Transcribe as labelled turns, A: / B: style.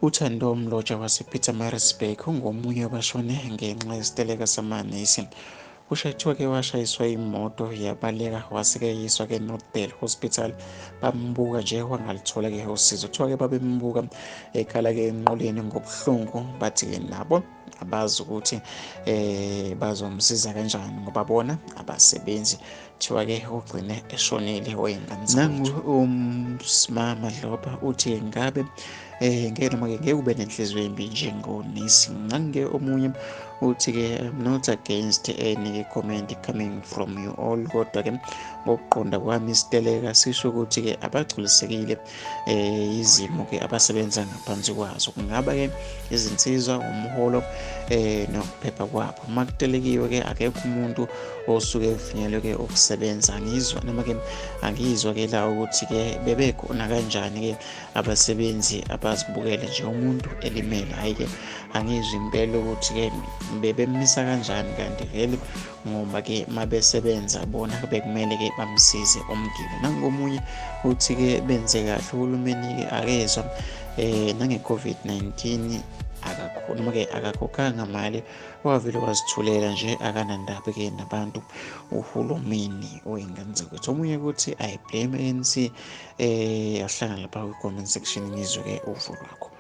A: UThando Mlotshwa wasePietermaritzburg ungomunye wabashone ngenxa yesiteleka samanesi. Kusho kuthiwa-ke washayiswa imoto yabaleka, wase-ke eyiswa-ke eNorthdale Hospital. Bambuka nje wangalithola-ke usizo. Kuthiwa-ke babembuka ekhala-ke enqoleni ngobuhlungu, bathi-ke nabo abazi ukuthi bazomsiza kanjani ngoba bona abasebenzi. Kuthiwa-ke ugcine eshonile wey'ngane. Nangu uMama Dlopha uthi ngabe ngeke noma-ke ngeke ube nenhliziyo embi njengonesi. Nange omunye uthi-ke, "I'm not against any comment coming from you all, kodwa-ke ngokuqonda kwami isiteleka sisho ukuthi-ke abagculisekile izimo-ke abasebenza ngaphansi kwazo, kungaba-ke izinsiza, umholo nokuphepha kwabo. Uma kutelekiwe-ke akekho umuntu osuke evunyelwe-ke ukusebenza. Angizwa noma-ke angizwa-ke la ukuthi-ke bebekhona kanjani-ke abasebenzi abazibukele nje umuntu elimele. Hhayi-ke, angizwa impela ukuthi-ke bebemisa kanjani kanti vele, ngoba-ke uma besebenza bona bekumele-ke bamsize umgilwa." Nangomunye uthi-ke benze kahle uhulumeni-ke akezwa nange-COVID-19 akakho noma-ke akakhokhanga mali, wavele wazithulela nje, akanandaba-ke nabantu uhulumeni wey'ngane zakwethu. Omunye ukuthi, "I blame ANC." Ahlangana lapha kwi-comment section ngizwe-ke uvo lwakho.